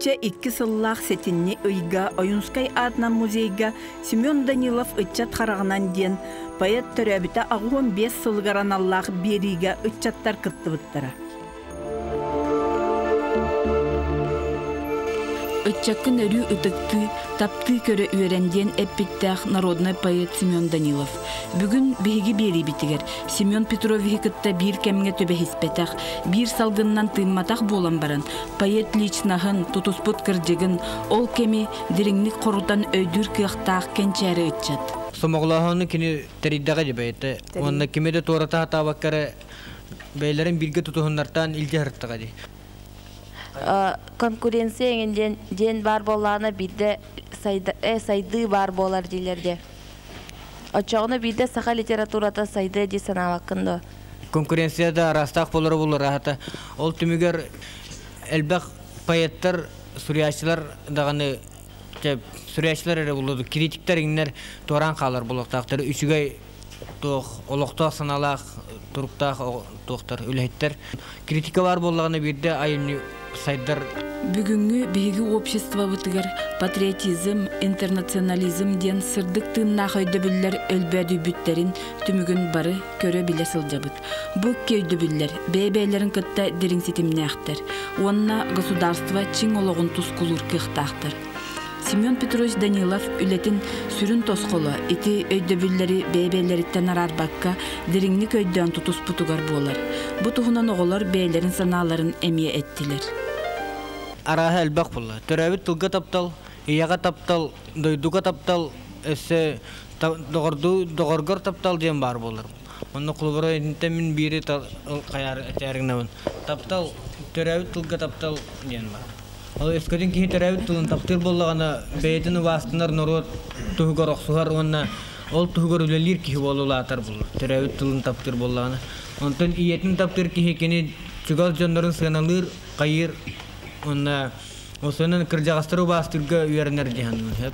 2002 сыллаах сэтинньи ыйга Ойуунскай аатынан музейга Семен Данилов ыччат хараҕынан диэн поэт төрөөбүтэ 85 сылыгар аналлаах биэриигэ ыччаттар кыттыбыттара. Ыччаккын өрүү ытыктыы, таптыы көрө үөрэн диэн эппиттээх народнай поэт Семен Данилов. Бүгүн биһиги биэриибитигэр Семен Петровиһы кытта биир кэмҥэ түбэһиспэтэх, биир салгынынан тыымматах буолан баран, поэт личноһын, тутуспут кырдьыгын, ол кэми дириҥник хорутан өйдүүр кыахтаах кэнчээри ыччат. Сомоҕолооһуну кини тэрийдэҕэ дии бэйэтэ. Уонна кими да туората сатаабакка эрэ бэйэлэрин бииргэ тутуһуннартаан илдьэ сырыттаҕа дии. Конкуренция эҥин диэн, диэн баар буоллаҕына биирдэ сайдыы баар буолар дииллэр диэ. Оччоҕуна биирдэ саха литературата сайдыа дии санаабаккын дуо? Конкуренция да араастаах буолара буолар аһата. Ол түмүгэр элбэх поэттар, суруйааччылар даҕаны суруйааччылар эрэ буолуо критиктэр иҥнэр туораан хаалар буолуохтаахтар. Үчүгэй туох олохтоох санаалаах туруктаах туохтар үлэһиттэр критика баар буоллаҕына биирдэ айымньы сайдар. Бүгүҥҥү биһиги обществобытыгар патриотизм, интернационализм диэн сырдык тыыннаах өйдөбүллэр өлбөөдүйбүттэрин түмүгүн бары көрө-билэ сылдьабыт. Бу икки өйдөбүллэр бэйэ-бэйэлэрин кытта дириҥ ситимнээхтэр уонна государство чиҥ олоҕун тускулуур кыахтаахтар. Семен Петрович Данилов үлэтин сүрүн тосхоло ити өйдөбүллэри бэйэ-бэйэлэриттэн араарбакка дириҥник өйдөөн тутуспутугар буолар. Бу туһунан оҕолор бэйэлэрин санааларын эмиэ эттилэр. Арааһа элбэх буолла. Төрөөбүт тылга таптал, ийэҕэ таптал, дойдуга таптал, өссө доҕордуу доҕоргор таптал диэн баар буолар. Онно холобура итинтэн мин биири хайаар этээригнабын. Таптал, төрөөбүт тылга таптал диэн баар. Ол өскөтүн киһи төрөөбүт тылын таптыыр буоллаҕына, бэйэтин убаастанар норуот туһугар охсуһар уонна ол туһугар үлэлиир киһи буола улаатар буолар. Төрөөбүт тылын таптыыр буоллаҕына. Онтон ийэтин таптыыр киһи кини чугас дьоннорун сыаналыыр, хайыыр уонна осонон кырдьаҕастары убаастыырга үөрэнэр дьаһаннын.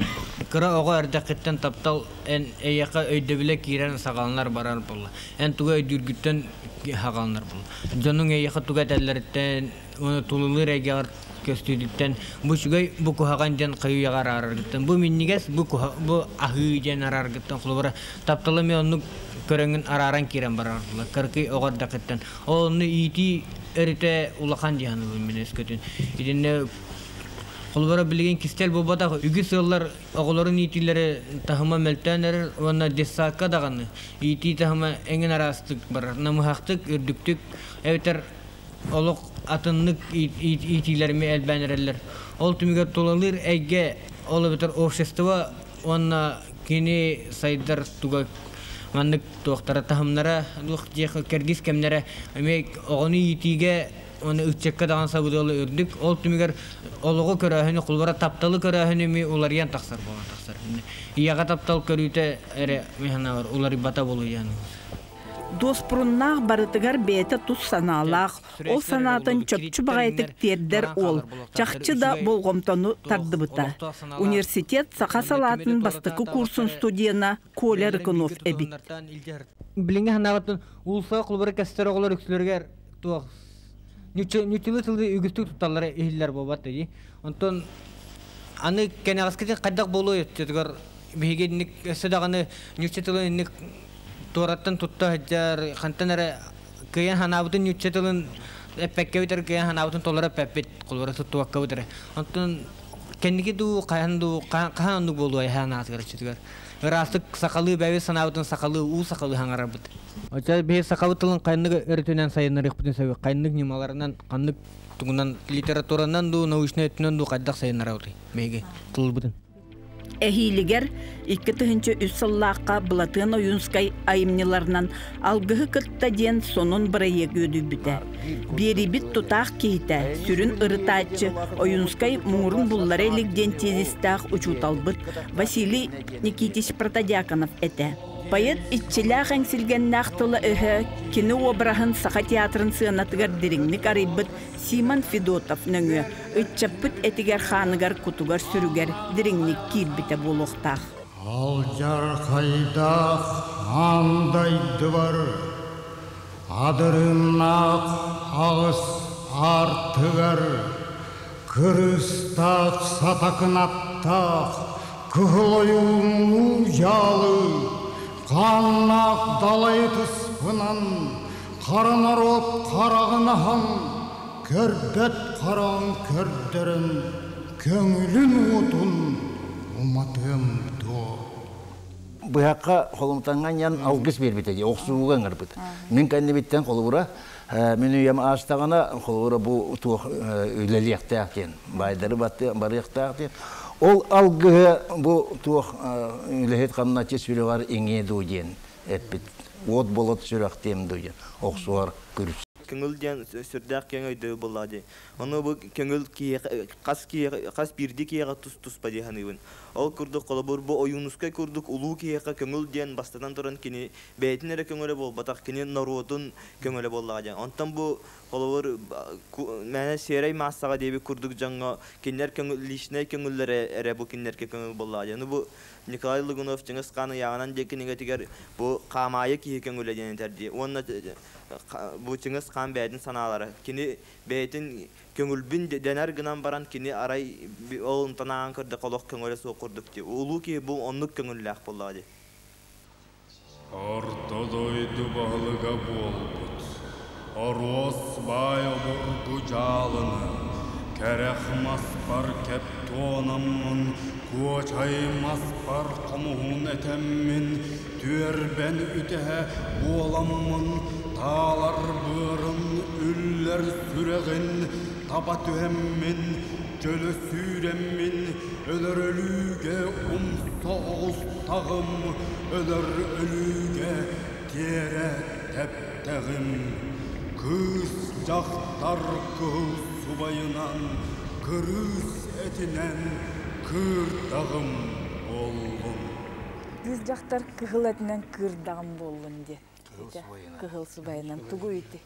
Кыра оҕо эрдэххиттэн таптал эн эйиэхэ өйдөбүлэ киирэн саҕаланар барар буолла. Эн тугу өйдүүргүттэн саҕаланар буолла. Дьонуҥ эйиэхэ тугу этэллэриттэн уонна тулалыыр эйгэҕэр көстүүтүттэн бу үчүгэй, бу куһаҕан диэн хайыйаҕа араараргыттан, бу минньигэс, бу куһа, бу аһыы диэн араараргыттан холобура таптала эмиэ оннук көрөҥҥүн арааран киирэн барар кыракый оҕо эрдэххиттэн. Ол онну иитии өрүтэ улахан дии саныыбын мин өскөтүн. Итиннэ холобура билигин кистэл буолбатах үгүс ыаллар оҕолорун иитиилэрэ таһыма мөлтөөн эрэр уонна детсадка даҕаны иитии таһыма эҥин араастык барар. Намыһахтык, үрдүктүк эбэтэр олох атыннык иитиилэрими элбээн эрэллэр. Ол түмүгэр тулалыыр эйгэ, ол эбэтэр общество уонна кини сайдар туга маннык туохтара таһымнара кэргис кэмнэрэ эмиэ оҕону иитиигэ уонна ыччакка даҕаны сабыдыала үрдүк. Ол түмүгэр олоҕу көрөөһүнү, холобура тапталы көрөөһүнү эмиэ уларыйан тахсар буолан тахсар. Ийэҕэ таптал көрүүтэ эрэ мин уларыйбата буолуйан. Дуоспуруннаах барытыгар бэйэтэ тус санаалаах, ол санаатын чопчу баҕайытык тиэрдэр уол, чахчы да болҕомтону тардыбыта. Университет саха салаатын бастакы курсун студена Коля Рыкунов эбит. Билиҥҥи санаабыттан уулусса холобура кэстэр оҕолор үксүлэригэр туох ньуччулуу тылы үгүстүк тутталлара иһиллэр буолбат дии. Онтон аны кэнэҕэскитин хайдах буолуой өттүгэр биһиги инник өссө даҕаны ньучча тылын инник туораттан тутта сылдьар, хантан эрэ кыайан санаабытын ньучча тылын эппэккэбит эрэ кыайан санаабытын толоро эппэппит, холобура туттубаккабыт эрэ. Онтон кэнники дуу, хаһан дуу, хаһан оннук буолуой санаатыгар өччүтүгэр. Ыраастык сахалыы бэйэбит санаабытын сахалыы, уу сахалыы хаҥарарбыт. Оччо биһи сахабыт тылын ханнык өрүтүнэн сайыннарыахпытын сөбүй? Ханнык ньымаларынан, ханнык тугунан литературанан дуу, научнай өттүнэн дуу хайдах сайыннарабытый биһиги тылбытын? Эһиилигэр 2003 сыллаахха Былатыан Ойуунскай айымньыларынан «Алгыһы кытта» диэн сонун бырайыак үөдүйбүтэ. Биэрибит тутаах киһитэ, сүрүн ырытааччы Ойуунскай муҥурун буллара илик диэн тезистээх учууталбыт Василий Никитич Протодьяконов этэ. Поэт иччилээх эҥсилгэннээх тыла-өһө кини уобараһын Саха театрын сыанатыгар дириҥник арыйбыт Симон Федотов нөҥүө ыччаппыт этигэр-хааныгар кутугар-сүрүгэр дириҥник киирбитэ буолуохтаах. Алдьархайдаах аан дойдубар адырыннаах аҕыс аартыгар Кырыыстаах сатакынаттаах, кыһыл ойууннуу дьаалы, хааннаах далайы туспунан, хара норуот хараҕын аһан, көрбөт хараҕын көрдөрөн, көҥүлүн уотун уматыам дуо? Быһахха холумтаҥҥа ньан алгыс биэрбитэ дии, охсууга ыҥырбыт. Мин кэннибиттэн холобура, мин үйэм аастаҕына, холобура бу туох үлэлиэхтээх диэн, баайдары барыахтаах диэн. Ол алгыһы бу туох үлэһит хамначчы сүрэҕэр иҥиэ дуу диэн эппит. Уот болот сүрэхтиэм дуу диэн охсуһар күрүс. Көҥүл диэн сүрдээх киэҥ өйдөбүл буоллаҕа дии. Ону бу көҥүл киһиэхэ хас киһиэхэ хас биирдии киһиэхэ тус-туспа дии саныыбын. Ол курдук холобур бу Ойуунускай курдук улуу киһиэхэ көҥүл диэн бастатан туран кини бэйэтин эрэ көҥүлэ буолбатах, кини норуотун көҥүлэ буоллаҕа диэн. Онтон бу холобур мээнэ сиэрэй маассаҕа диэбит курдук дьоҥҥо кинилэр көҥүл личнэй көҥүллэрэ эрэ бу кинилэргэ көҥүл буоллаҕа диэн. Ну бу Николай Лугунов Чыҥыс Хаан ыйааҕынан диэн кинигэтигэр бу хаамаайы киһи көҥүлэ диэн этэр дии. Уонна бу Чыҥыс Хаан бэйэтин санаалара. Кини бэйэтин көҥүлбүн дэнэр гынан баран кини арай ол онтон ааҕан көрдөххө олох көҥүлэ суох курдук дии. Улуу киһи бу оннук көҥүллээх буоллаҕа дии. Орто дойду баһылыга буолбут, Оруос баай обургу дьаалыны, кэрэх маспар кэп туонаммын, куочай маспар хомуһун этэммин, түөрбэн үтэһэ буоламмын, таалар быарын үллэр сүрэҕин таба түһэммин, дьөлө сүүрэммин, өлөр өлүүгэ умса оҕустаҕым, өлөр өлүүгэ тиэрэ тэптэҕим. Кыыс дьахтар кыһыл субайынан, кырыыс этинэн кыырдаҕым буоллун. Кыыс дьахтар кыһыл этинэн кыырдаҕым буоллун диэн. Кыһыл субайынан тугу ити?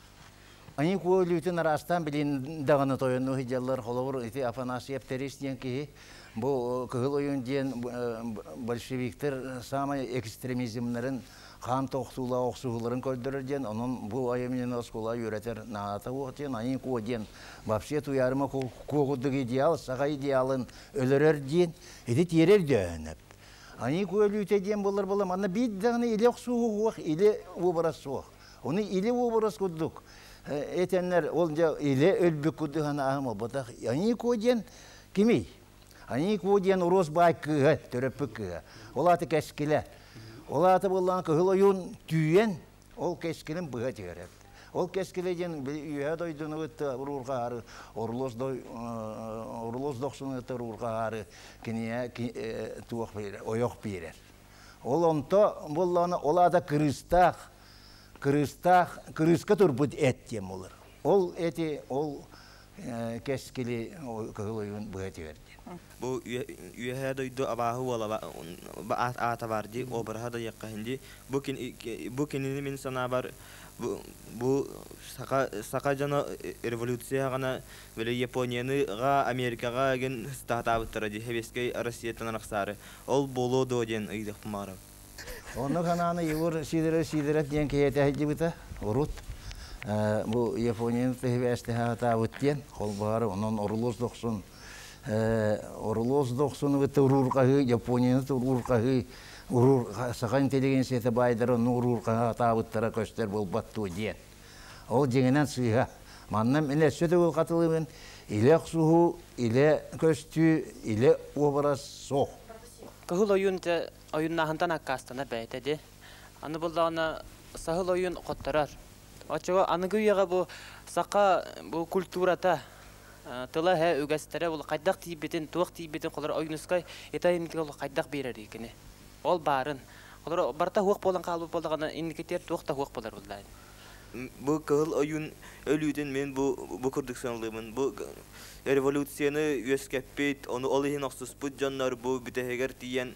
Аньыы куо өлүүтүн араастаан билин даҕаны тойоннуу сылдьаллар. Холобур, ити Афанасьев Тэрис диэн киһи бу Кыһыл Ойуун диэн большевиктар саамай экстремизмнэрин хаан тохтуулаах охсуһууларын көрдөрөр диэн, онон бу айымньыны оскуола үөрэтэр наадата суох диэн, Айыы Куо диэн вообще туйаарыма куо курдук идеал, саха идеалын өлөрөр диэн, ити тиэрэр дөөнөп. Айыы Куо өлүүтэ диэн буолар буола, манна биир даҕаны илэ охсуһуу суох, илэ уобарас суох. Ону илэ уобарас курдук этэннэр, ол дьэ илэ өлбүт курдук санааһым буолбатах. Айыы Куо диэн кимий? Айыы Куо диэн Оруос баай кыыһа, төрөппүт кыыһа. Ол аата кэскилэ. Ол аата буоллаҕына Кыһыл Ойуун түүйэн, ол кэскилин быһа түһэрэр. Ол кэскилэ диэн үөһэ дойдуну кытта уруурҕаһаары, Орлос Орлос дохсуну кытта уруурҕаһаары киниэ туох биэрэр, ойох биэрэр. Ол онто буоллаҕына, ол аата кырыыстаах, кырыыстаах, кырыыска турбут эт диэн буолар. Ол эти, ол кэскили Кыһыл Ойуун быһа түһэр диэн. Бу үөһээ дойду абааһы уола аата баар дии, обраһа да диэххэ иһин дии. Бу, бу кинини мин санаабар бу саха, саха дьоно революция саҕана били Японияны Америкаҕа игин ыстаатаабыттара дии, Сэбиэскэй Россияттан арахсаары. Ол буолуо дуо диэн ыйытыахпын баҕарабын. Оннук санааны Егор Сидоров Сидоров диэн киһи этэ сылдьыбыта урут. Бу Японияны тыһыбээстэһэ сатаабыт диэн холбоһор онон Орлос дохсун Орлос дохсуну кытта уруурҕаһыы Японияны уруурҕаһыы уруур саха интеллигенцията баайдара онну уруурҕаһа сатаабыттара көстөр буолбат дуо диэн. Ол дьиҥинэн сыыһа. Манна мин өссө төгүл хатылыыбын илэ охсуһуу, илэ көстүү, илэ уобарас суох. Кыһыл ойуун дьэ ойууннааһынтан аккаастанар бэйэтэ дии. Аны буллаҕына саһыл ойуун хотторор. Оччоҕо аныгы үйэҕэ бу саха бу культурата, тыла-өһө, үгэстэрэ бу хайдах тиийбитин, туох тиийбитин холор Ойуунускай ити айымньытыгар ол хайдах биэрэрий кини. Ол баарын. Холор барыта суох буолан хаалбыт буоллаҕына инникитигэр туох да суох буолар буллаҕын. Бу кыһыл ойуун өлүүтүн мин бу бу курдук сыаналыыбын. Бу революцияны үөскэппит, ону ол иһин охсуспут дьоннор бу бүтэһигэр тиийэн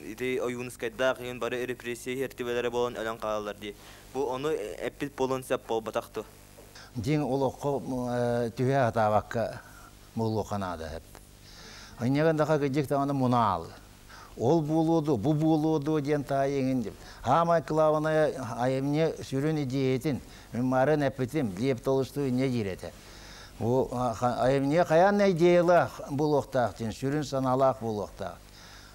ити Ойуунускайдаах иһин бары репрессия иһэртибэлэрэ буолан өлөн хаалаллар дии. Бу ону эппит буолуон сөп буолбатах дуо? Дьиҥ олоххо түһэ сатаабакка буолуохха наада эбит. Инньэ даха кыдьык даҕаны мунаал. Ол буолуо дуо, бу буолуо дуо диэн таайыҥын деп. Хаамай кылаабынайа айымньы сүрүн идиэйэтин, мин марын эппитим, Лев Толстой инньэ диир этэ. Бу айымньы хайаан идеялаах буолуохтаах диэн, сүрүн санаалаах буолуохтаах.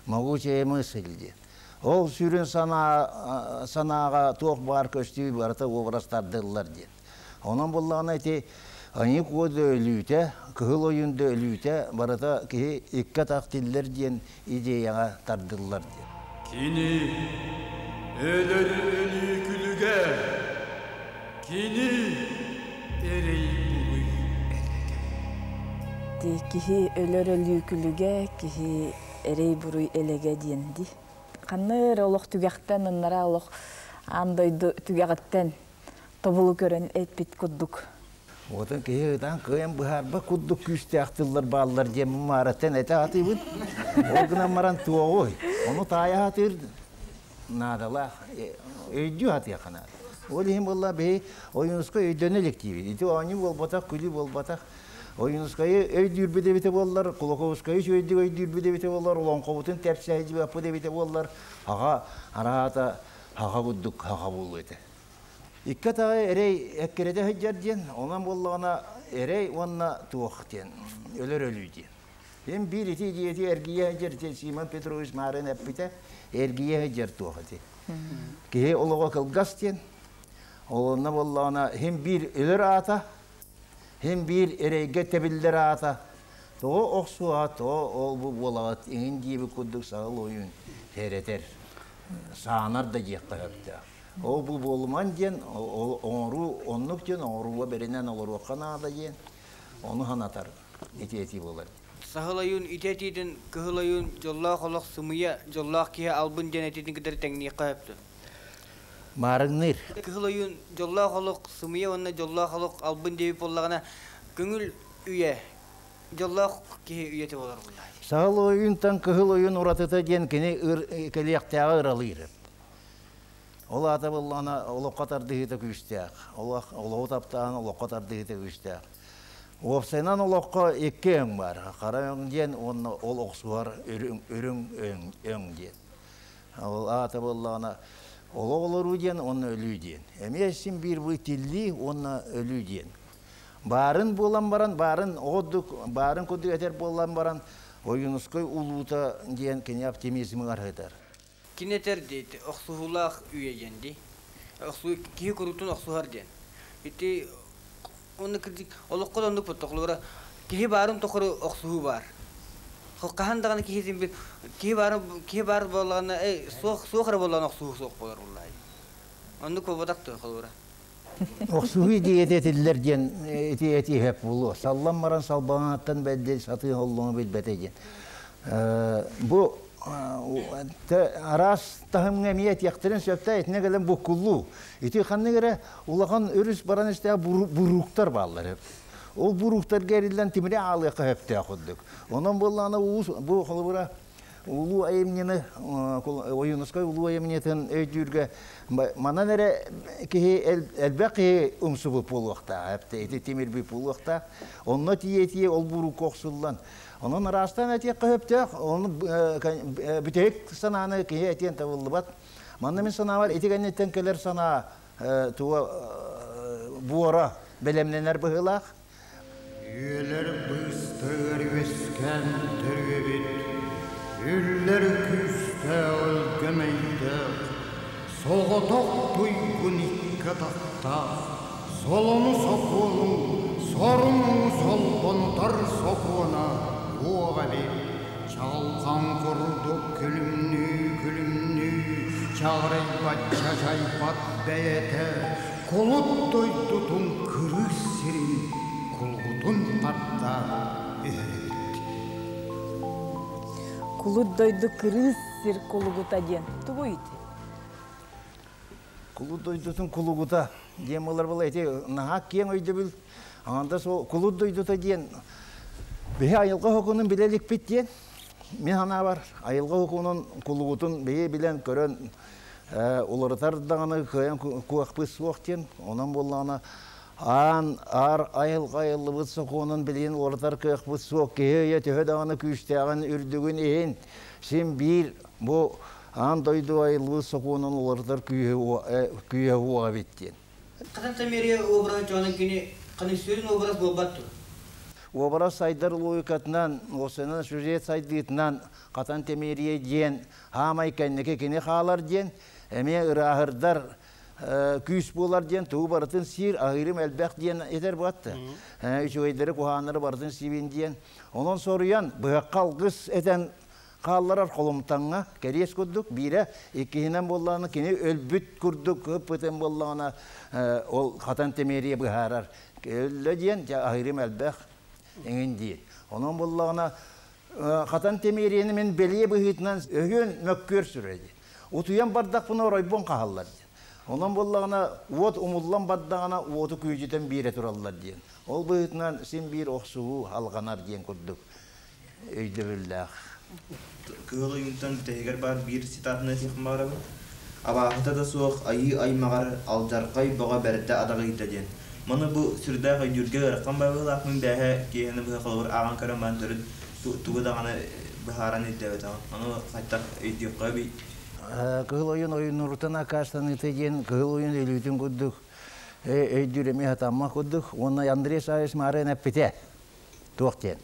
Могучая мысль диэн. Ол сүрүн санаа санааҕа туох баар көстүү барыта образ тардыллар диэн. Онон буллаҕына ити Аньык уода өлүүтэ, Кыһыл ойуун да өлүүтэ барыта киһи икки атах тиллэр диэн идеяҕа тардыллар диэн. Кини өлөр өлүү күлүгэ, кини эрэй-буруй элэгэ. Киһи өлөр өлүү күлүгэ, киһи эрэй-буруй элэгэ диэн дии. Ханна эрэ олох түгэхтэн, ыннара олох аан дойду түгэҕиттэн тобулу көрөн эппит курдук. Отон киһи ытаан кыайан быһаарбат курдук күүстээх тыллар бааллар диэн маараттан этэ сатыыбын. Ол гынан баран туоҕуй? Ону таайа сатыыр наадалаах. Өйдүү сатыахха наада. Ол иһин буолла биһи Ойуунускай өйдөнө илик диибит. Ити оонньуу буолбатах, күлүү буолбатах. Ойуунускайы өйдүүрбүт эбитэ буоллар, Кулаковскайы үчүгэйдик өйдүүрбүт эбитэ буоллар, олоҥхобутун тэпсээйдибэппит эбитэ буоллар, аҕа араата аҕа курдук аҕа буолуо этэ. Икки атаҕы эрэй эккирэтэ сылдьар диэн, онон буоллаҕына эрэй уонна туох диэн, өлөр өлүү диэн. Им биир ити идиэти эргийэ сылдьар ити Симон Петрович Марын эппитэ, эргийэ сылдьар туох ити. Киһи олоҕо кылгас диэн, олонно буоллаҕына хим биир өлөр аата, хим биир эрэйгэ тэбиллэр аата, тоҕо охсуоҕа, тоҕо ол бу буолаҕыт иҥин диэбит курдук саҕал ойуун сэрэтэр, саанар да диэххэ сөптөөх. Ол бу буолуман диэн, оҥоруу оннук диэн оҥорууга бэринэн олоруохха наада диэн, ону санатар ити этии буолар. Саһыл ойуун ити этиитин кыһыл ойуун дьоллоох олох сымыйа, дьоллоох киһи албын диэн этиитин кытары тэҥниэххэ сөп дуо? Маарыҥныыр. Кыһыл ойуун дьоллоох олох сымыйа уонна дьоллоох олох албын диэбит буоллаҕына, көҥүл үйэ дьоллоох киһи үйэтэ буолар буоллаҕа. Саһыл ойуунтан кыһыл ойуун уратыта диэн кини кэлиэхтээҕи ыралыыр. Ол аата буоллаҕына олоххо тардыһыыта күүстээх. Олох олоҕу таптаан олоххо тардыһыыта күүстээх. Уопсайынан олоххо икки өҥ баар. Хара өҥ диэн уонна ол охсуһар үрүҥ, үрүҥ өҥ, өҥ диэн. Ол аата буоллаҕына олох олоруу диэн уонна өлүү диэн. Эмиэ син биир бу тиллии уонна өлүү диэн. Баарын буолан баран, баарын оҕодук, баарын курдук этэр буолан баран, Ойуунускай улуута диэн кини оптимизмыгар ыһытар. Кини этэр диэти охсуһуулаах үйэ диэн дии. Охсуу киһи куруутун охсуһар диэн. Ити онно кырдьык олоххо да оннук буолла. Киһи баарын тухары охсуһуу баар. Хаһан даҕаны киһи бир киһи баарын киһи баар буоллаҕына эй суох суох эрэ буоллаҕына охсуһуу суох буолар буоллаҕай. Оннук буолбатах дуо холобура. Охсуһуу идиэйэтэ этиллэр диэн ити этииһэп буолуо. Саллан баран салбаҥааттан бэрди сатыы холлоҥу билбэтэ диэн. Бу араас таһымҥа эмиэ этиэхтэрин сөптөөх итинэ кэлэн буккуллуу. Ити ханнык эрэ улахан өрүс баран истээх бурууктар бааллар. Ол бурууктарга эриллэн тимири аалыахха сөптөөх курдук. Онон буоллаҕына уус бу холобура улуу айымньыны Ойуунускай улуу айымньытын өйдүүргэ манан эрэ киһи элбэх киһи умсубут буолуохтаах ити тимирбит буолуохтаах онно тиийэ-тиийэ ол буруука охсуллан онон араастаан этиэххэ сөптөөх ону бүтэһик санааны киһи этиэн табыллыбат манна мин санаабар ити кэнниттэн кэлэр санаа туга буора бэлэмнэнэр быһыылаах Үйэлэр быыстарыгар үөскээн төрүөбүт, үллэр күүстээх өлгөм өйдөөх, соҕотох туйгун икки атахтаах, солону сокуону, сору-муҥу солбонутар сокуона туох эбит, чаҕылхан курдук күлүмнүү-күлүмнүү, чаҕырыйбат чачайбат бэйэтэ, Кулут дойдутун кырыыс сирин кулгутун тарда үһүбүт. Кулут дойду кырыыс сир кулугута диэн тугуй ити? Кулут дойдутун кулугута диэн буолар була ити наһаа киэҥ өйдөбүл. Анда сол кулут дойдута диэн биһи айылҕа хокунун билэ иликпит диэн мин санаабар айылҕа хокунун кулугутун биһи билэн көрөн уларытар даҕаны кыайан куохпут суох диэн онон буоллаҕына аан аар айылҕа айыллыбыт сокуонун билигин уларытар кыахпыт суох киһи өйө төһө даҕаны күүстээҕин үрдүгүн иһин син биир бу аан дойду айыллыбыт сокуонун уларытар күүһэ уоҕа эбит диэн. Хатан Самирия образын чоҕунан кини ханы сүрүн образ буолбат дуо? Уобарас сайдар логикатынан, уопсайынан сюжет сайдыытынан Хатан Тэмиэрийэ диэн хаамай кэнники кини хаалар диэн, эмиэ ырааһырдар күүс буолар диэн тугу барытын сиир, аһыырым элбэх диэн этэр буолатта. Үчүгэйдэри куһааннары барытын сиибин диэн. Онон соруйан быһахха алгыс этэн хаалларар холумтаҥҥа кэриэс курдук биирэ иккиһинэн буоллаҕына кини өлбүт курдук ыппытын буоллаҕына ол Хатан Тэмиэрийэ быһаарар өллө диэн дьэ аһыырым элбэх эҥин диир. Онон буоллаҕына Хатан Тэмиэрийэни мин бэлиэ быһыытынан өһүөн мөккүөр сүрэ дии. Утуйан бардахпына оройбун хаһаллар диэн. Онон буоллаҕына уот умуллан бардаҕына уоту күүдьүтэн биэрэ тураллар диэн. Ол быһыытынан син биир охсуһуу алҕанар диэн курдук өйдөбүллээх. Кыһыл ойуунтан бүтэһигэр баар биир цитатаны этиэхпин баҕарабын. Абааһыта да суох айыы аймаҕар алдьархай бөҕө бэрдэ адаҕыйда диэн. Маны бу сүрдээх өйдүүргэ ыарахан быһыылаахпын бээһэ киэһэни быһа холобур ааҕан көрөн баран төрүт тугу даҕаны быһааран өйдөөбөтөҕүм. Ону хайдах өйдүөххэ эбий? Кыһыл ойуун ойууннуруттан аккаастаныыта диэн кыһыл ойуун өлүүтүн курдук өйдүүр эмиэ сатаммат курдук. Уонна Андрей Савич Маарыан эппитэ туох диэн.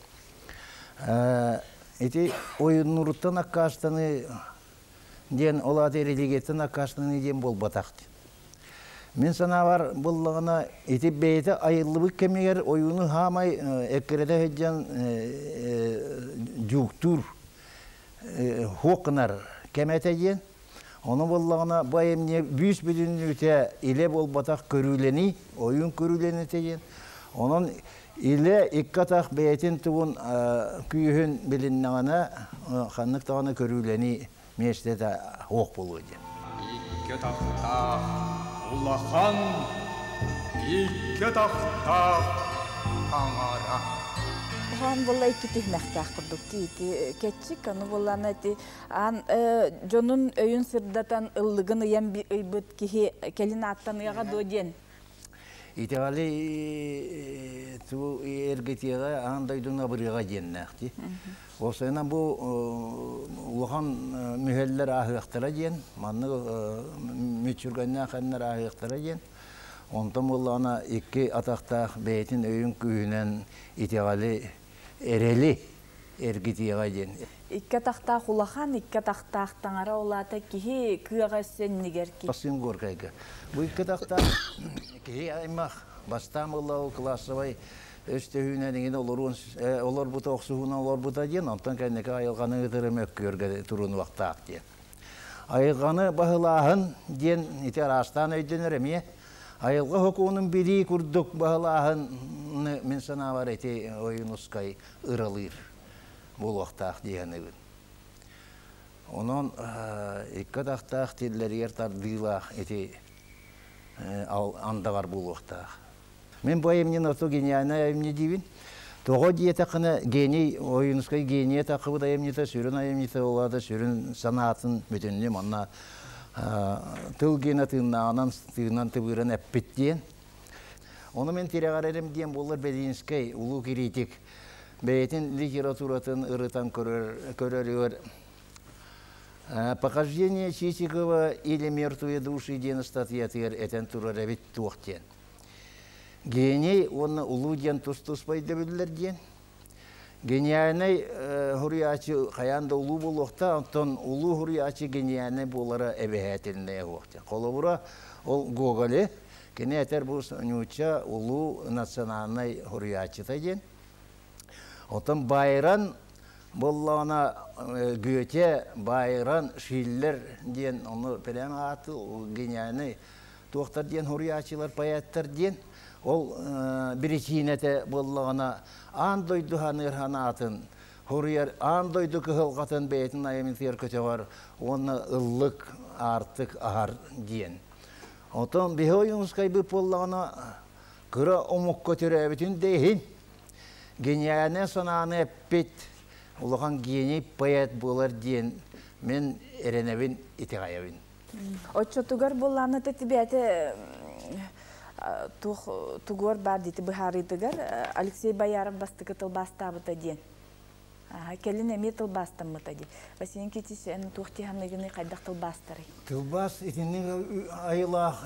Ити ойууннуруттан аккаастаныы диэн ол аата религияттан аккаастаныы диэн буолбатах. Мин санаабар буллаҕына ити бэйэтэ айыллыбыт кэмигэр ойууну хаамай эккирэтэ сылдьан дьууктуур хуох гынар кэмэ этэ диэн. Ону буллаҕына бу айымньы бүүс бүтүннүүтэ илэ буолбатах көрүүлэнии, ойуун көрүүлэниитэ диэн. Онон илэ икки атах бэйэтин тугун күүһүн билиннэҕинэ ханнык даҕаны көрүүлэнии миэстэтэ суох буолуо диэн. Икки атахтаах улахан, икки атахтаах таҥара. Оһоон буолла икки түһүмэхтээх курдук ити кэтчик, аны буоллаана ити аан дьонун өйүн сырдатан ыллыгын ыйан ыйбыт киһи кэлин ааттаныаҕа дуо диэн. Итэҕэли туу эргитиэҕэ аан дойдуну абырыаҕа диэннээх дии. Уопсайынан бу улахан мүһэллэр ааһыахтара диэн, маннык мүччүргэннээх эннэр ааһыахтара диэн. Онтон буоллаҕына икки атахтаах бэйэтин өйүн күүһүнэн итэҕэли, эрэли эргитиэҕэ диэн. Икки атахтаах улахан, икки атахтаах таҥара ол аата киһи кыаҕа өссө иннигэр киһи. Бастыҥ Горкайга. Бу икки атахтаах киһи аймах бастаан буолла ол классовай өстөһүүнэн иҥин олоруон олорбута охсуһуунан олорбута диэн, онтон кэнники айылҕаны ытыры мөккүөргэ турунуохтаах диэн. Айылҕаны баһылааһын диэн ити араастаан өйдөнөр эмиэ. Айылҕа сокуонун билии курдук баһылааһын мин санаабар ити Ойуунускай ыралыыр буолуохтаах дии саныыбын. Онон икки атахтаах тиллэригэр тардыылаах ити андабар буолуохтаах. Мин бу айымньыны ото гениальнай айымньы диибин. Тоҕо диэтэххинэ гений, Ойуунускай генийэ таххыбыт айымньыта, сүрүн айымньыта ол сүрүн санаатын бүтүннүү манна тыл гена тыыннааҕынан тыынан тыбыыран эппит диэн. Ону мин тирэҕэрэрим диэн буоллар Белинскэй улуу кириитик бэйэтин литературатын ырытан көрөрүгэр «Похождение Чичикова или мертвые души» диэн ыстатыйатыгар этэн турар эбит туох диэн. Гений уонна улуу диэн тус-туспа өйдөбүллэр диэн. Гениальнай суруйааччы хайаан да улуу буолуохтаах, онтон улуу суруйааччы гениальнай буолара эбэһээтиннэйэ суох диэн. Холобура, ол Гоголи, кини этэр бу нуучча улуу национальнай суруйааччыта диэн. Оттон Байрон буоллаҕына Гёте, Байрон, Шиллер диэн ону прямо ааты гениальнай туохтар диэн суруйааччылар, поэттар диэн. Ол биричиинэтэ буоллаҕына аан дойду ханыыр ханаатын суруйар аан дойду кыһалҕатын бэйэтин айымньытыгар көтөҕөр уонна ыллык аартык аһар диэн. Оттон биһи Ойуунускайбыт буоллаҕына кыра омукка төрөөбүтүн да иһин гениальнай санааны эппит улахан гений поэт буолар диэн мин эрэнэбин, итэҕэйэбин. Оччотугар буоллаана тибээтэ туох тугуор баар дити быһаарыытыгар Алексей Бояров бастакы тылбаастаабыта диэн. Кэлин эмиэ тылбаастаммыта дии. Василий Никитич, эн туох тиһанныгыный хайдах тылбаастарый? Тылбаас итинник айылаах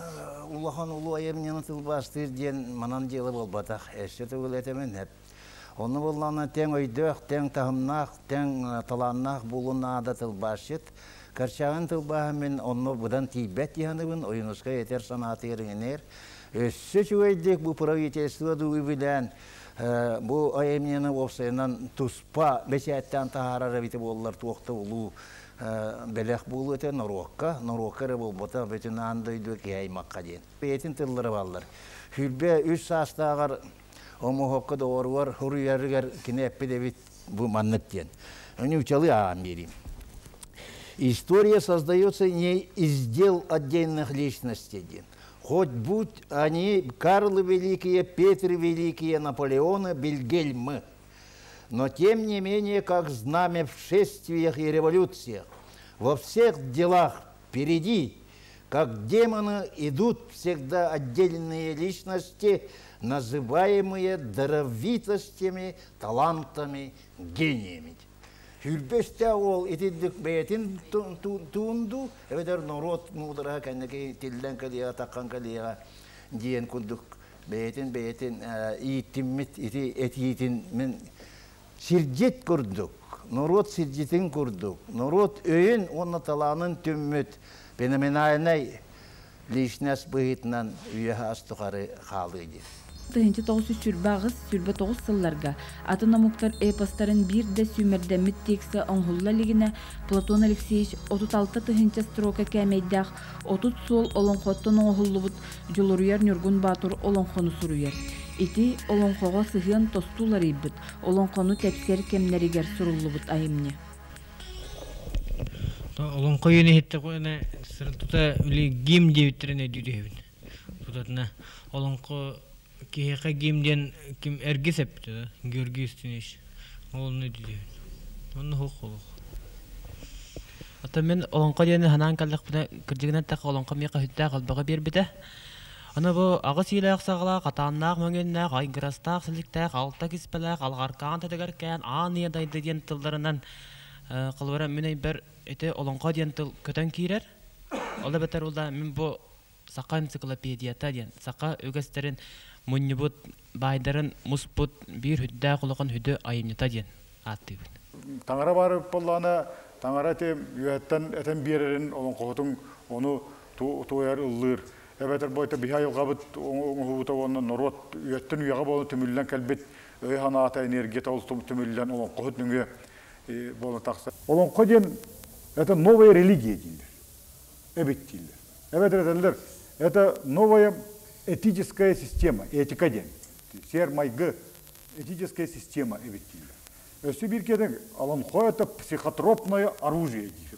улахан улуу айымньыны тылбаастыыр диэн манан дьыала буолбатах. Өссө төгүл этэмин эп. Онно буоллаҕына тэҥ өйдөөх, тэҥ таһымнаах, тэҥ талааннаах буолуон наада тылбаасчыт. Корчагин тылбааһа мин онно быдан тиийбэт дии саныыбын, Ойуунускай этэр санаатыгар иҥэнэр. Өссө үчүгэйдик бу правительство дуу үбүлээн бу айымньыны уопсайынан туспа бэчээттээн таһаарар эбитэ буоллар туох да улуу бэлэх буолуо этэ норуокка, норуокка эрэ буолбатах, бүтүн аан дойду киһи аймахха диэн. Бэйэтин тыллара бааллар. 23 саастааҕар омоһокко доҕоругар суруйарыгар кини эппит эбит бу маннык диэн. Ньучалы ааҕан биэриим. История создается не из дел отдельных личностей диэн. Хоть будь они Карлы Великие, Петр Великие, Наполеоны, Вильгельмы. Но тем не менее, как знамя в шествиях и революциях, во всех делах впереди, как демоны, идут всегда отдельные личности, называемые даровитостями, талантами, гениями. Хүрбэстэ ол итинник бэйэтин туунду, эбэтэр норуот муудараһа кэнники тиллэн кэлиэҕэ, таххан кэлиэҕэ диэн курдук бэйэтин бэйэтин ииттиммит ити этиитин мин сирдьит курдук, норуот сирдьитин курдук, норуот өйүн уонна талаанын түммүт феноменальнай личность быһыытынан үйэ ас тухары хаалыы диир. 1928-29 сылларга атын омуктар эпостарын биир да сүүмэрдэммит текстэ оҥоһулла илигинэ Платон Алексеевич 36 тыһыынча строка кээмэйдээх 30 суол олоҥхоттон оҥоһуллубут Дьулуруйар Ньургун Боотур олоҥхону суруйар. Ити олоҥхоҕо сыһыан тосту уларыйбыт, олоҥхону тэпсэр кэмнэригэр суруллубут айымньы. Олоҥхо үйэни иһиттэхпинэ тута били гимн диэбиттэрин өйдүү түһэбин. Тутатына олоҥхо киһиэхэ гимн диэн ким эргис эппитэ да Георгий Устинович ол онно өйдүү түһэбин. Онно суох олох. Оттон мин олоҥхо диэни санаан кэллэхпинэ, кырдьыгынан эттэххэ, олоҥхо миэхэ сүрдээх элбэҕи биэрбитэ. Аны бу аҕыс иилээх саҕалаах, хатааннаах мөҥүөннээх, айгырастаах силиктээх, алта киспэлээх, алҕаркаан тэтэгэркээн, аан ийэ дайды диэн тылларынан холобура мин өйбөр ити олоҥхо диэн тыл көтөн киирэр. Ол эбэтэр ула мин бу саха энциклопедията диэн саха үгэстэрин мунньубут, баайдарын муспут биир сүрдээх улахан сүдү айымньыта диэн ааттыыбын. Таҥара баар буоллаҕына, таҥара ити үөһэттэн этэн биэрэрин олоҥхоһутуҥ ону туойар ыллыыр. Эбэтэр бу биһи айылҕабыт оҥоһуута уонна норуот үйэттэн үйэҕэ буолан түмүллэн кэлбит өй-санаата, энергията ол түмүллэн олоҥхоһут нөҥүө буола тахсар. Олоҥхо диэн это новая религия дииллэр. Эбит дииллэр. Эбэтэр этэллэр, это новая этическая система, этика диэн. Сиэр-майгы этическая система эбит дииллэр. Өссө биир киһи олоҥхо это психотропное оружие диир.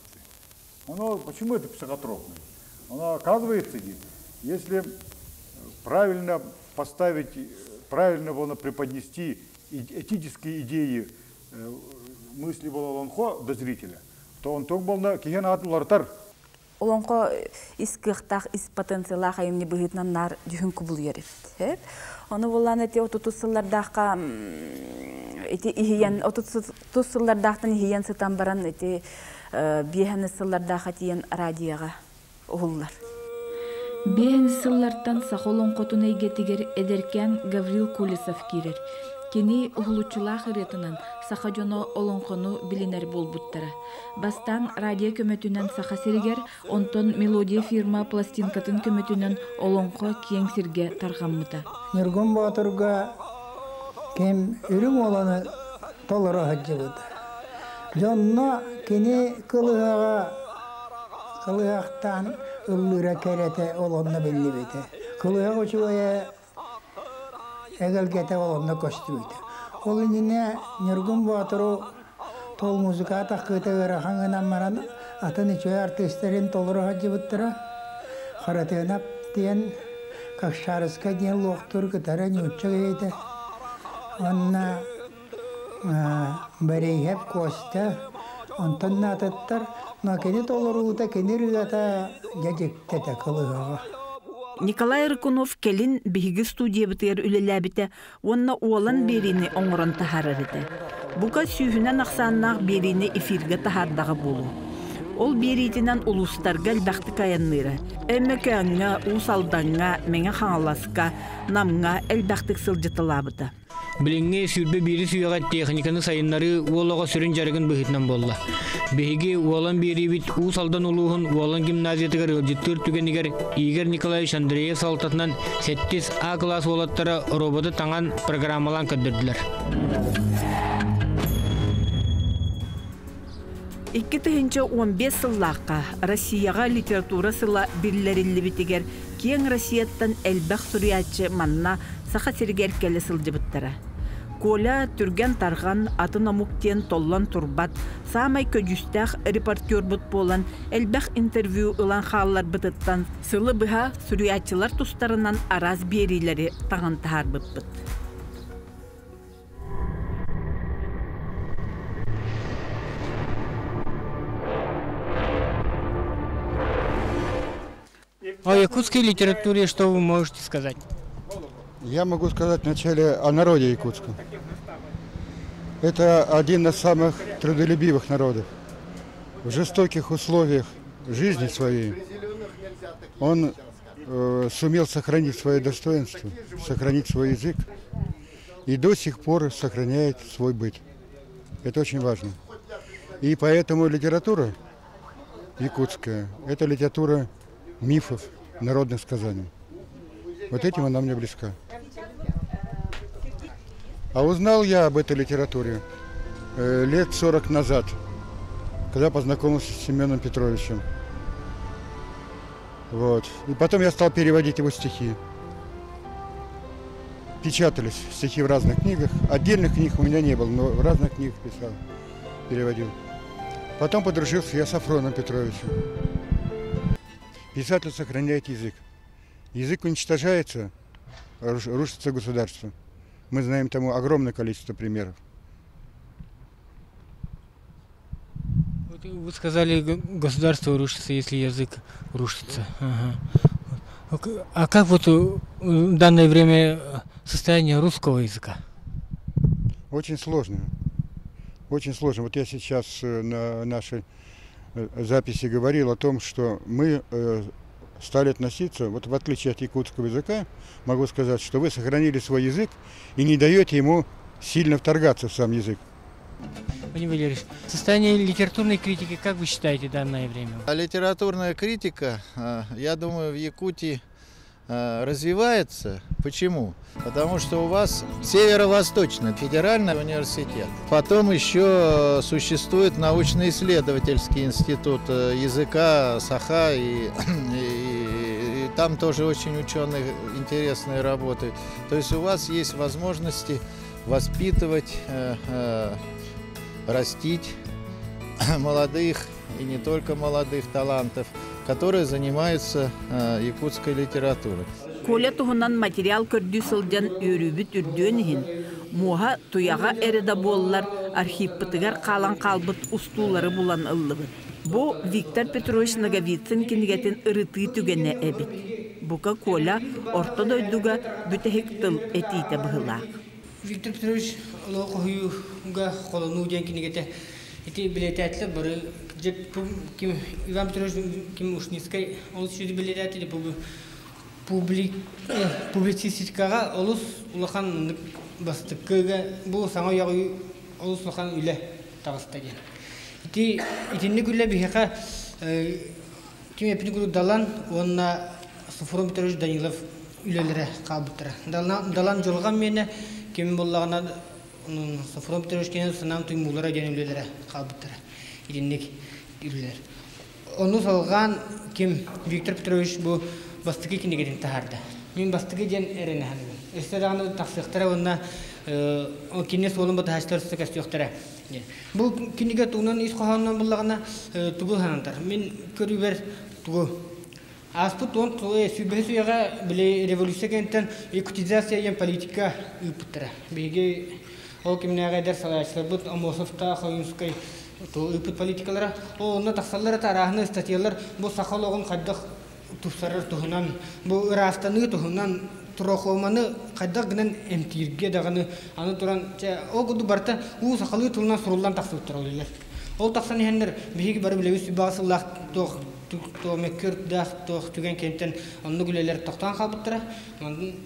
Оно, почему это психотропное? Оно оказывается, если правильно поставить, правильно было преподнести этические идеи мысли было олоҥхо до зрителя, то он туох буолна киһи аатын уларытар. Олоҥхо ис кыахтаах, ис потенциаллаах айымньы быһыытынан наар дьүһүн кубулуйар эбит. Ону буллаан ити отутус сыллардаахха ити иһийэн отутус сыллардаахтан иһийэн сытан баран ити биэһэн сыллардаахха тиийэн радиоҕа уһуллар. Биэһин сыллартан саха олоҥхотун эйгэтигэр эдэркээн Гаврил Колесов киирэр. Кини уһулуччулаах ырыатынан саха дьоно олоҥхону билинэр буолбуттара. Бастаан радио көмөтүнэн Саха сиригэр, онтон Мелодия фирма пластинкатын көмөтүнэн олоҥхо киэҥ сиргэ тарҕаммыта. Ньургун Боотурга ким үрүҥ уоланы толоро сылдьыбыта. Дьонно кини кылыһаҕа кылыһахтаан ыллыыра кэрэтэ ол онно биллибитэ. Кылыһах үчүгэйэ эгэлгэтэ ол онно көстүбүтэ. Ол иннинэ Ньургун Боотуру тол музыка таххыыта ыарахан гынан баран атын үчүгэй артыыстарын толоро сылдьыбыттара. Харатыанап диэн Кокшарыска диэн луохтуур кытары ньуучча киһитэ. Уонна Бэриэһэп Костя онтон атыттар, но кини толоруута, кини ырыата дьэ дьиктитэ кылыһаҕа. Николай Рыкунов кэлин биһиги студиябытыгар үлэлээбитэ уонна уолан биэриини оҥорон таһаарар этэ. Бука сүүһүнэн ахсааннаах биэриини эфиргэ таһаардаҕа буолуо. Ол биэриитинэн улуустарга элбэхтик айанныыра. Өймөкөөҥҥө, Уус Алдаҥҥа, Мэҥэ Хаҥаласка, Намҥа элбэхтик сылдьыталаабыта. Билиҥҥи 21-с үйэҕэ техниканы сайыннарыы уол оҕо сүрүн дьарыгын быһыытынан буолла. Биһиги Уолан биэриибит Уус Алдан улууһун Уолан гимназиятыгар ыалдьыттыыр түгэнигэр Игорь Николаевич Андреев салалтатынан сэттис А кылаас уолаттара роботы таҥан программалаан көрдөрдүлэр. 2015 сыллаахха Россияҕа литература сыла биллэриллибитигэр киэҥ Россияттан элбэх суруйааччы манна Саха сиригэр кэлэ сылдьыбыттара. Коля түргэн-тарҕан, атын омук диэн толлон турбат, саамай көдьүүстээх репортербут буолан элбэх интервью ылан хаалларбытыттан сылы быһа суруйааччылар тустарынан араас биэриилэри таҥан таһаарбыппыт. О якутской литературе что вы можете сказать? Я могу сказать вначале о народе якутском. Это один из самых трудолюбивых народов. В жестоких условиях жизни своей он сумел сохранить свое достоинство, сохранить свой язык и до сих пор сохраняет свой быт. Это очень важно. И поэтому литература якутская – это литература мифов, народных сказаний. Вот этим она мне близка. А узнал я об этой литературе лет 40 назад, когда познакомился с Семеном Петровичем. Вот. И потом я стал переводить его стихи. Печатались стихи в разных книгах. Отдельных книг у меня не было, но в разных книгах писал, переводил. Потом подружился я с Афроном Петровичем. Писатель сохраняет язык. Язык уничтожается, рушится государство. Мы знаем тому огромное количество примеров. Вот вы сказали, государство рушится, если язык рушится. Ага. А как вот в данное время состояние русского языка? Очень сложно. Очень сложно. Вот я сейчас на нашей записи говорил о том, что мы стали относиться, вот в отличие от якутского языка, могу сказать, что вы сохранили свой язык и не даете ему сильно вторгаться в сам язык. Владимир Валерьевич, состояние литературной критики, как вы считаете, в данное время? А литературная критика, я думаю, в Якутии развивается. Почему? Потому что у вас Северо-Восточный федеральный университет. Потом еще существует научно-исследовательский институт языка Саха, и там тоже очень ученые интересные работы. То есть у вас есть возможности воспитывать, растить молодых и не только молодых талантов, которые занимаются якутской литературой. Коля туһунан материал көрдүү сылдьан үөрүүбүт үрдүөн иһин, муоһа туйаҕа эрэ да буоллар архивпытыгар хаалан хаалбыт устуулары булан ыллыбыт. Бу Виктор Петрович Ноговицын кинигэтин ырытыы түгэнэ эбит. Бука Коля орто дойдуга бүтэһик тыл этиитэ быһыылаах. Виктор Петрович олоҕу холонуу диэн кинигэтэ ити билэтээтилэр бары ким Иван Петрович ким Ушницкай ол сүдү билэтээтили публицистикаҕа олус улахан бастыккыга бу саҥа уйаҕы олус улахан үлэ таҕыста диэн. Ити итинник үлэ биһиэхэ ким эпини курдук Далан уонна Софрон Петрович Данилов үлэлэрэ хаалбыттара. Далан дьылҕам миэнэ ким буоллаҕына Софрон Петрович кини санаам туймуулара диэн үлэлэрэ хаалбыттара. Итинник үлэлэр. Ону салҕаан ким Виктор Петрович бу бастакы кинигэтин таһаарда. Мин бастакы диэн эрэнэ саныыбын. Өссө даҕаны тахсыахтара уонна кинини суолун батыһааччылар өссө көстүөхтэрэ. Бу кинигэ тугунан ис хоһоонунан буллаҕына тугу санатар? Мин көрүүбэр тугу Ааспыт уон сүүрбэһис үйэҕэ били революция кэнниттэн якутизация диэн политика ыыппыттара. Биһиги ол кэмнээҕи эдэр салайааччыларбыт Аммосовтаах, Ойуунскай ыыппыт политикалара. Ол онно тахсаллар это арааһынай статьялар бу саха олоҕун хайдах тупсарар туһунан, бу ыраастаныы туһунан, трахоманы хайдах гынан эмтииргэ даҕаны аны туран чэ ол курдук барыта уу сахалыы тылынан суруллан тахсыбыттар ол үлэлэр. Ол тахсан иһэннэр биһиги бары билэбит сүбэҕэ сыллаах туох Мөккүөрдээх туох түгэн кэнниттэн оннук үлэлэр тохтоон хаалбыттара.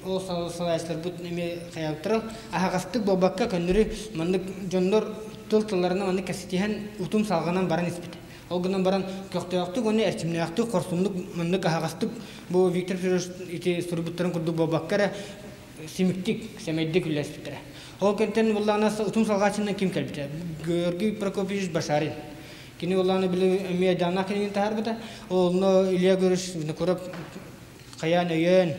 Ол салайааччыларбыт эмиэ хайаабыттара. Аһаҕастык буолбакка көннөрү маннык дьоннор тыл тылларынан маннык кэпсэтиһэн утум салҕанан баран испит. Ол гынан баран көхтөөхтүк уонна эрчимнээхтик, хорсуннук маннык аһаҕастык бу Виктор Федорович ити суруйбуттарын курдук буолбакка эрэ симиктик, сэмэйдик үлэлэспиттэрэ. Ол кэнтэн буллаҕына утум салҕааччынан ким кэлбитэ? Георгий Прокопьевич Башарин. Кини буллаҕына били эмиэ айдааннаах кинигин таһаарбыта. Онно Илья Григорьевич Винокуров хайаан өйөөн,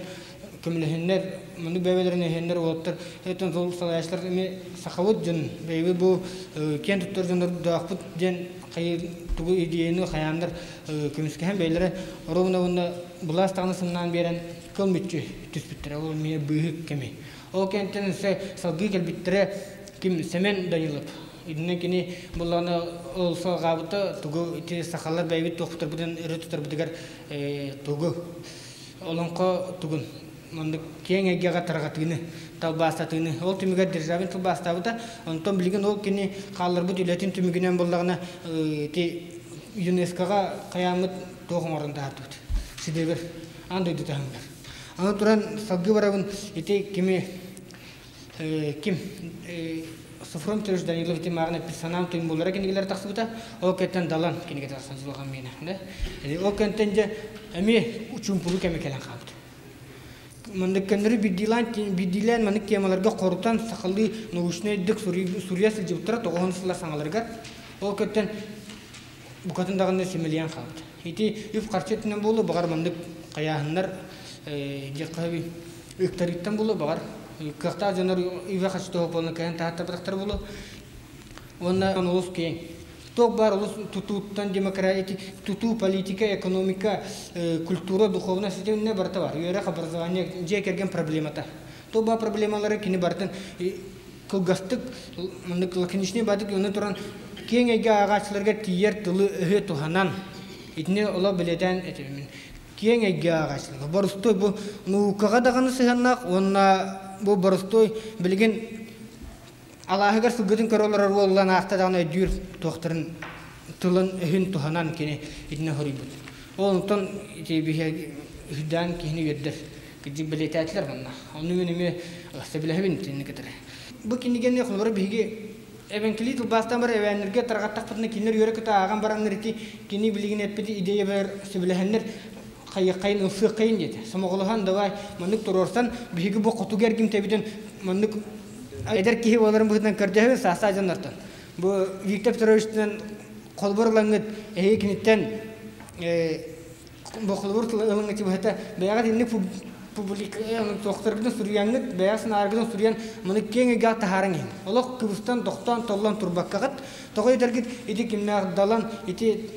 көмөлөһүннэр, маннык бэйэлэрин өйөөннөр уолаттар этэн сол салайааччылар эмиэ сахабыт дьон бэйэбит бу киэн туттар дьоннордоохпут диэн хайы тугу идеяны хайааннар көмүскэһэн бэйэлэрэ оруобуна уонна былаас даҕаны сымнаан биэрэн кыл мүччү түспүттэрэ. Ол эмиэ быыһык кэми. Ол кэнниттэн өссө салгыы кэлбиттэрэ ким Сэмэн Данилов. Итинэн кини буллаҕына ол салҕаабыта тугу ити сахалар бэйэбит туохпутарбытын өрө тутарбытыгар тугу олоҥхо тугун маннык киэҥ эйгэҕэ тарҕатыыны, талбаастатыыны. Ол түмүгэр Державин тылбаастаабыта. Онтон билигин ол кини хаалларбыт үлэтин түмүгүнэн буллаҕына ити ЮНЕСКО-ҕа хайааммыт туох оҥорон таһаардыбыт. Шедевр аан дойду таһымыгар. Аны туран салгыы барабын ити кими ким Софрон Петрович Данилов ити мааҕын эппит санаам туймуулара кинигэлэр тахсыбыта. Ол кэнтэн Далан кинигэ тахсан сылҕан миэнэ. Ол кэнтэн дьэ эмиэ учуумпулу кэми кэлэн хаалбыт. Маннык көннөрү биирдиилээн маннык темаларга хорутан сахалыы научнайдык суруйа сылдьыбыттара тоҕуһун сыллар саҥаларыгар. Ол кэнтэн букатын даҕаны симэлийэн хаалбыт. Ити үп-харчы өттүнэн буолуо, баҕар маннык хайааһыннар диэххэ ыктарыыттан буолуо, баҕар кыахтаах дьоннор үбэ-харчы тоһоҕолоно кэлэн таһааттарбатахтара буолуо. Уонна олус киэҥ. Туох баар олус тутууттан демократия, тутуу, политика, экономика, культура, духовность итиннэ барыта бар. Үөрэх, образование, дьиэ кэргэн проблемата. Туох баар проблемалары кини барытын кылгастык, маннык лаконичный баадык онно туран киэҥ эйгэ ааҕааччыларга тиийэр тылы-өһү туһанан итини олох бэлиэтээн этэбин. Киэҥ эйгэ ааҕааччыларга боростуой бу наукаҕа даҕаны сыһыаннаах уонна бу боростуой билигин алааһыгар сылгытын көрө олорор уоллан аахта даҕаны өйдүүр туохтарын тылын-өһүн туһанан кини итини хоруйбут. Ол онтон ити биһиги үрдээн киһини үөрдэр. Кырдьык бэлиэтээтилэр манна. Ону мин эмиэ сөбүлэһэбин итинник кытары. Бу кинигэни холобура биһиги эбэҥкилии тылбаастаан баран эбээннэргэ тарҕаттахпытына кинилэр үөрэ-көтө ааҕан бараннар ити кини билигин эппит идеябар сөбүлэһэннэр хайыаххайын ылсыаххайын диэтэ. Сомоҕолоһон давай маннык туруорсан биһиги бу хотугу эргимтэбитин маннык эдэр киһи буоларын быһыытынан көрдөһөбүн саастаах дьоннортон. Бу Виктор Петровичтан холбор ылаҥҥыт эһиги киниттэн бу холобур ылыҥҥыт быһата бэйэҕит инник публика туохтаргытын суруйаҥҥыт бэйэҕит санааргытын суруйан маны киэҥ эйгэҕэ таһааран иһин. Олох кыбыстан, тохтоон, толлон турбаккаҕыт. Тоҕо этэргит ити кимнээх Далан, ити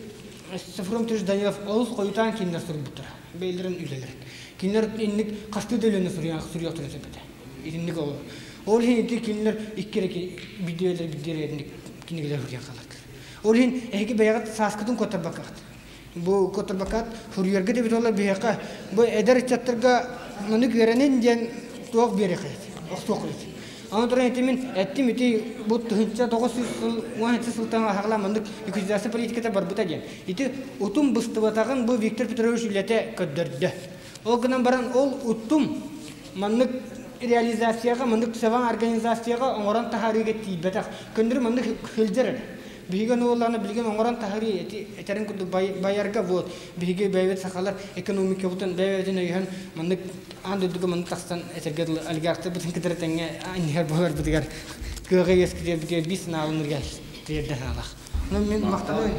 Софрон Петрович Данилов олус хойутаан кинилэр суруйбуттара. Бэйэлэрин үлэлэрин. Кинилэр инник хастыы да үлэни суруйан суруйуохтарын сөп этэ. Итинник ол. Ол иһин ити кинилэр икки эрэ видеолар видеолар инник кинигэлэр суруйан хааллардылар. Ол иһин эһиги бэйэҕит сааскытын куоттарбаккаҕыт. Бу куоттарбаккаат суруйарга да эбит биһиэхэ бу эдэр ыччаттарга маннык үөрэнин диэн туох биэриэххит, охсуоххут. Аны туран ити мин эттим ити бу 1900 сыл 17 сылтан аһаҕалаан маннык ликвидация политиката барбыта диэн. Ити утум быстыбатаҕын бу Виктор Петрович үлэтэ көрдөрдө. Ол гынан баран ол утум маннык реализацияҕа, маннык сабан организацияҕа оҥорон таһаарыыга тиийбэтэх. Көннөрү маннык сылдьар эрэ. Биһиги ону буоллаҕына билигин оҥорон таһаарыы эти этэрин курдук байарга вот биһиги бэйэбит сахалар экономикабытын бэйэбитин өйөһөн маннык аан дойдуга маннык тахсан этэргэ дылы олигархтарбытын кытары тэҥҥэ анньыһар буоларбытыгар кыаҕы үөскэтиэрбитигэр биир санааланырга тириэрдэ санаалаах. Онон мин махтанабын.